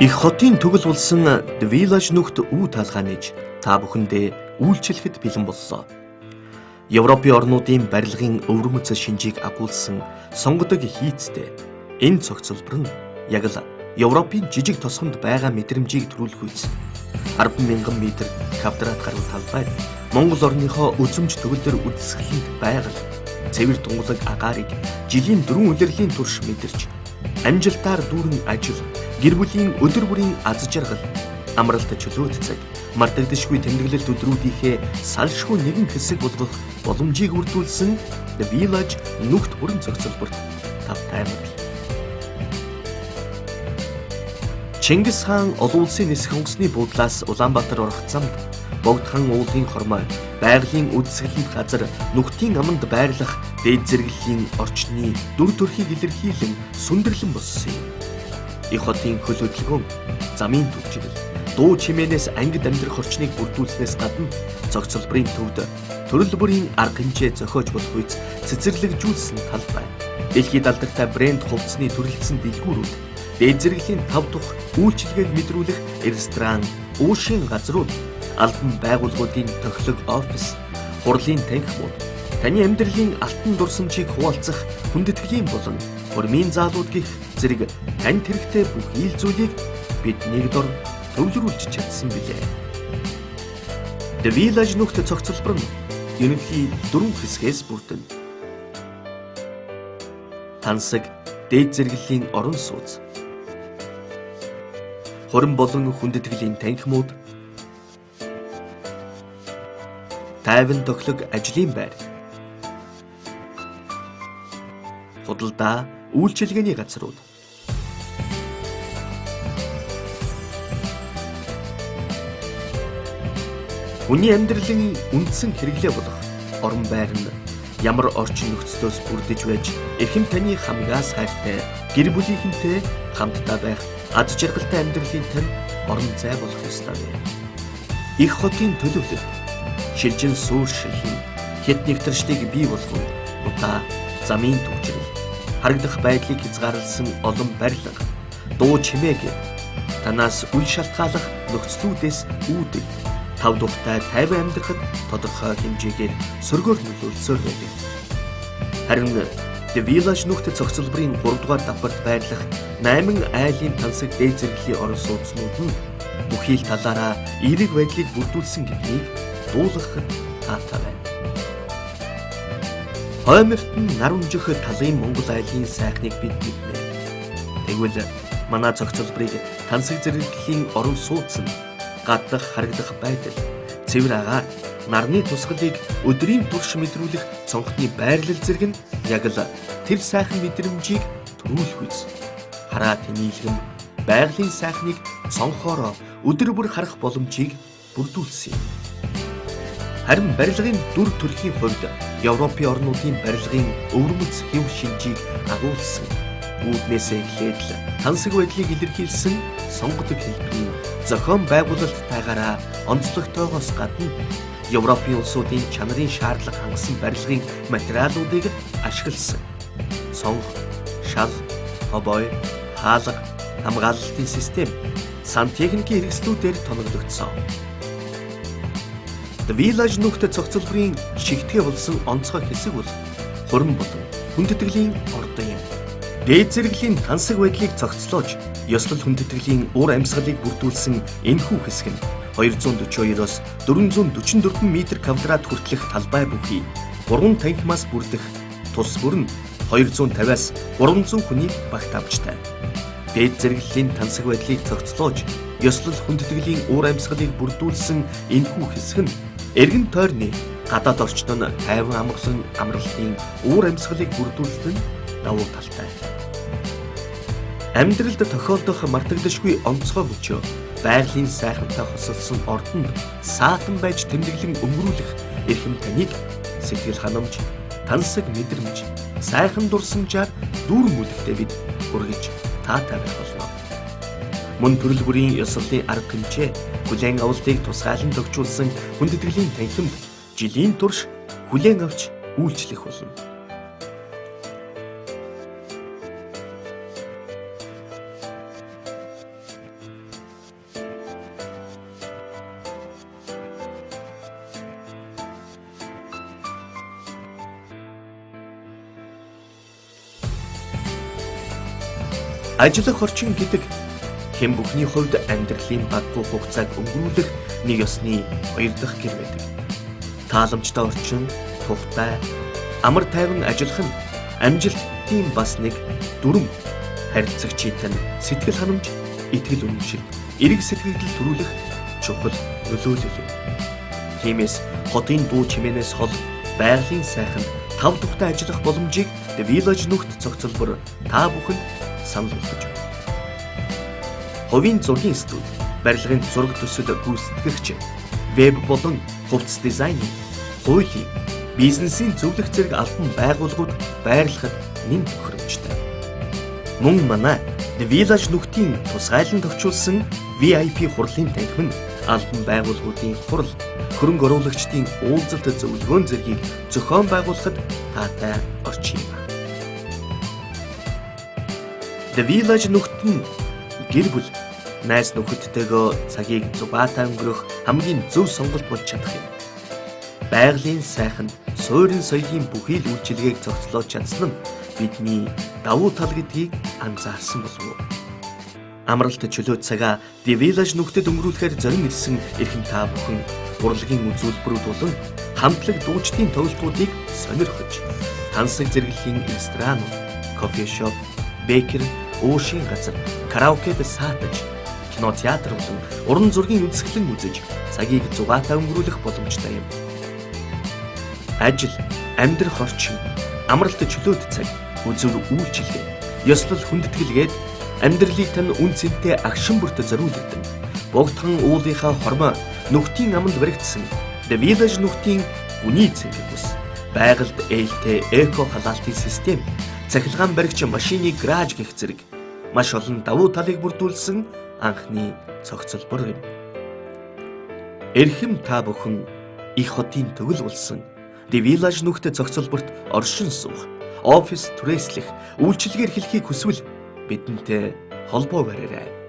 Их хотын төгөл болсон The Village нүхт үү талгаа нээж та бүхэндээ үйлчлэхэд бэлэн боллоо. Европын орнуудын барилгын өвөрмөц шинжийг агуулсан сонгодог хийцтэй энэ цогцолбор нь яг л Европын жижиг тосгонд байгаа мэдрэмжийг төрүүлэх үз. 10,000 метр квадрат гаруй талбайд Монгол орныхоо үзэмж төгөлдөр үзэсгэлэнт байгаль, цэвэр тунгалаг агаарыг жилийн 4 улирлын турш мэдэрч, амжилтаар дүүрэн ажил, гэр бүлийн өдөр бүрийн аз жаргал, амралт чөлөөт цаг, мартагдашгүй тэмдэглэлт өдрүүдийнхээ салшгүй нэгэн хэсэг болгох боломжийг бүрдүүлсэн The Village нүхт бүрэн цогцолборт тавтай мөрөл. Чингис хаан олон улсын нисэх онгоцны буудлаас Улаанбаатар орох замд Богд хаан уулын хормой, байгалийн үзэсгэлэнт газар нүхтийн аманд байрлах дээд зэрэглэлийн орчны дүр төрхийг илэрхийлэн сүндэрлэн боссон юм. Их хотын хөл хөдөлгөөн, замын түгжрэл, дуу чимээнээс ангид амьдрах орчныг бүрдүүлснээс гадна цогцолборын төвд төрөл бүрийн арга хэмжээ зохиож болох үз цэцэрлэгжүүлсэн талбай, дэлхийд алдартай брэнд хувцсны төрөлдсөн дэлгүүрүүд, дээд зэрэглэлийн тав тух үйлчилгээг мэдрүүлэх ресторан, уушийн газрууд, албан байгууллагуудын тохилог офис, хурлын танхимууд, таны амьдралын алтан дурсамжийг хуваалцах хүндэтгэлийн болон хормын заалууд гэх зэрэг танд хэрэгтэй бүх ил зүйлийг бид нэг дор төвлөрүүлж чадсан билээ. The Village нүхт цогцолбор нь ерөнхий дөрвөн хэсгээс бүрдэнэ. Тансаг, дээд зэрэглэлийн орон сууц, хурим болон хүндэтгэлийн танхимууд, тайван тохилог ажлын байр, худалдаа үйлчилгээний газрууд. Хүний амьдралын үндсэн хэрэглээ болох орон байр нь ямар орчин нөхцлөөс бүрдэж байж эрхэм таны хамгаас хайртай гэр бүлийнхэнтэй хамтдаа байх аз жаргалтай амьдралын тань орон зай болох ёстой юм. Их хотын төлөвлөлт, шилжин суурьшил, хэд нэгтэршлийг бий болгон удаа замын түгжрэл, харагдах байдлыг хязгаарласан олон барилга, дуу чимээг танаас үл шалтгааллах нөхцлүүдээс үүдэл тав тухтай тайван амьдрахад тодорхой хэмжээгээр сөргөөр нөлөөлсөөр байдаг. Харин The Village нүхт цогцолборын 3 дугаар давхарт байрлах 8 айлын тансаг дээд зэрэглэлийн орон сууцнууд нь бүхий л талаараа эерэг байдлыг бүрдүүлсэн гэдгийг дуулгахад таатай байна. Хойморт нь нар өнжих талын Монгол айлын сайхныг бид мэднэ. Тэгвэл манай цогцолборыг тансаг зэрэглэлийн орон сууц нь гаднах харагдах байдал, цэвэр агаар, нарны тусгалыг өдрийн турш мэдрүүлэх цонхны байрлал зэрэг нь яг л тэр сайхан мэдрэмжийг төрүүлэх үз. Хараа тэнийлгэм байгалийн сайхныг цонхоороо өдөр бүр харах боломжийг бүрдүүлсэн юм. Харин барилгын дүр төрхийн хувьд Европын орнуудын барилгын өвөрмөц хэв шинжийг агуулсан. Үүднээсээ эхлээд л тансаг байдлыг илэрхийлсэн сонгодог хэлбэрийн зохион байгуулалттайгаараа онцлогтойгоос гадна Европын улсуудын чанарын шаардлага хангасан барилгын материалуудыг ашигласан. Цонх, шал, хобой, хаалга, хамгаалалтын систем, сантехникийн хэрэгслүүдээр тоноглогдсон. The Village нүхт цогцолборын шигтгэ болсон онцгой хэсэг бол хурим болон хүндэтгэлийн ордон юм. Дээд зэрэглэлийн тансаг байдлыг цогцлоож, ёслол хүндэтгэлийн уур амьсгалыг бүрдүүлсэн энэхүү хэсэг нь 242-оос 444 метр квадрат хүртэлх талбай бүхий 3 танхимаас бүрдэх тус бүр нь 250-аас 300 хүний багтаамжтай. Дээд зэрэглэлийн тансаг байдлыг цогцлоож, ёслол хүндэтгэлийн уур амьсгалыг бүрдүүлсэн энэхүү хэсэг нь эргэн тойрны гадаад орчид нь тайван амгалан амралтын уур амьсгалыг бүрдүүлсэн нь давуу талтай. Амьдралд тохиолдох мартагдашгүй онцгой мөчөө байгалийн сайхантай хосолсон ордонд саатан байж тэмдэглэн өнгөрүүлэх эрхэм таныг сэтгэл ханамж, тансаг мэдрэмж, сайхан дурсамжаар дүүрэн бүлэгтээ бид хүргэж таатай байх болно. Мөн төрөл бүрийн ёслолын арга хэмжээ, хүлээн авалтыг тусгайлан тохижуулсан хүндэтгэлийн танхимд жилийн турш хүлээн авч үйлчлэх болно. Ажиллах орчин гэдэг хэн бүхний хувьд амьдралын баггүй хугацааг өнгөрүүлэх нэг ёсны хоёр дахь гэр байдаг. Тааламжтай орчин, тухтай, амар тайван ажиллах нь амжилтын бас нэг дүрм. Харилцагчийн тань сэтгэл ханамж, итгэл үнэмшил, эрг сэтгэгдэл төрүүлэх чухал нөлөөлөл юм. Тиймээс хотын дуу чимээнээс хол байгалийн сайхан тав тухтай ажиллах боломжийг The Village нүхт цогцолбор та бүхэнд санал болгож байна. Хувийн зургийн студи, барилгын зураг төсөл гүйцэтгэгч, веб болон хувцас дизайнын, хуулийн, бизнесийн зөвлөх зэрэг албан байгууллагууд байрлахад нэн тохиромжтой. Мөн манай The Village нүхтийн тусгайлан товчулсан VIP хурлын танхим нь албан байгууллагуудын хурал, хөрөнгө оруулагчдын уулзалт зөвлөгөөн зэргийг зохион байгуулахад таатай орчин юм. The Village нүхт нь гэр бүл, найз нөхөдтэйгөө цагийг зугаатай өнгөрөх хамгийн зөв сонголт болж чадах юм. Байгалийн сайхан, суурин соёлын бүхий л үйлчилгээг зохицлоож чадсан нь бидний давуу тал гэдгийг анзаарсан болов уу? Амралт чөлөө цагаа The Village нүхтэд өнгөрүүлэхээр зорин ирсэн эрхэм та бүхэн урлагийн үзүүлбэрүүд болон хамтлаг дуучдын тоглолтуудыг сонирхож, тансаг зэрэглэлийн ресторанууд, coffee shop, bakery, уушийн газар, караокед саатаж, кино театр болон уран зургийн үзэсгэлэн үзэж цагийг зугаатай өнгөрүүлэх боломжтой юм. Ажил, амьдрах орчин, амралт чөлөөт цаг, үзүүр үйлчилгээ, ёслол хүндэтгэлгээд амьдралыг тань үнэ цэнтэй агшин бүрт зориулагдсан. Богдхан уулынхаа хормой нүхтийн аманд баригдсан The Village нүхтийн гүний цэнгэг ус, байгальд ээлтэй эко халаалтын систем, цахилгаан баригч машины гараж гэх зэрэг маш олон давуу талыг бүрдүүлсэн анхны цогцолбор юм. Эрхэм та бүхэн их хотын төгөл болсон The Village нүхт цогцолборт оршин суух, офис түрээслэх, үйлчилгээ эрхлэхийг хүсвэл бидэнтэй холбоо бариарай.